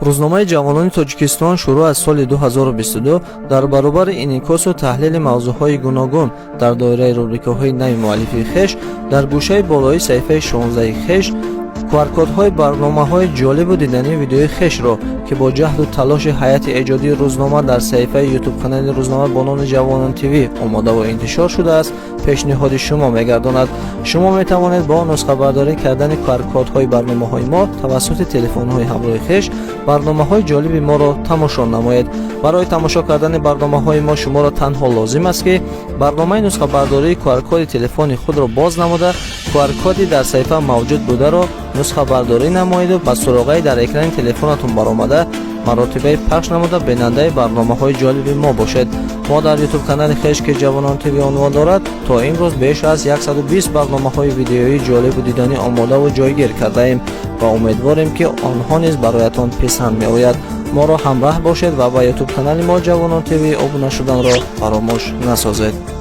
Рӯзномаи «Ҷавонони Тоҷикистон» шурӯъ аз соли 2022 дар баробари инъикосу таҳлили мавзӯъҳои гуногун дар доираи рубрикаҳои нави муаллифии хеш, дар гӯшаи болои саҳифаи 16 хеш QR-кодҳои барномаҳои ҷолибу дидании видеои хешро, ки бо ҷаҳду талоши ҳайати эҷодии рӯзнома дар саҳифаи ютуб-канали рӯзнома бо номи «Ҷавонон ТВ» омодаву интишор шудааст, пешниҳоди шумо мегардонад. Шумо метавонед бо нусхабардорӣ кардани QR-кодҳои барномаҳои мо тавассути телефонҳои ҳамроҳи хеш барномаҳои ҷолиби моро тамошо намоед. Барои тамошо кардани барномаҳои мо шуморо танҳо лозим аст, ки барномаи нусхабардории QR-коди телефони худро боз намуда, QR-коди дар саҳифа мавҷуд бударо нусхабардорӣ намоеду ба суроғаи дар экрани телефонатон баромада маротибаи пахш намуда, бинандаи барномаҳои ҷолиби мо бошед. Мо дар ютуб-канали хеш, ки «Ҷавонон ТВ» унвон дорад, то имрӯз беш аз 120 барномаҳои видеоии ҷолибу диданӣ омодаву ҷойгир кардаем ва умедворем, ки онҳо низ бароятон писанд меояд. Моро ҳамроҳ бошед ва ба ютуб-канали мо «Ҷавонон ТВ» обуна шуданро фаромӯш насозед.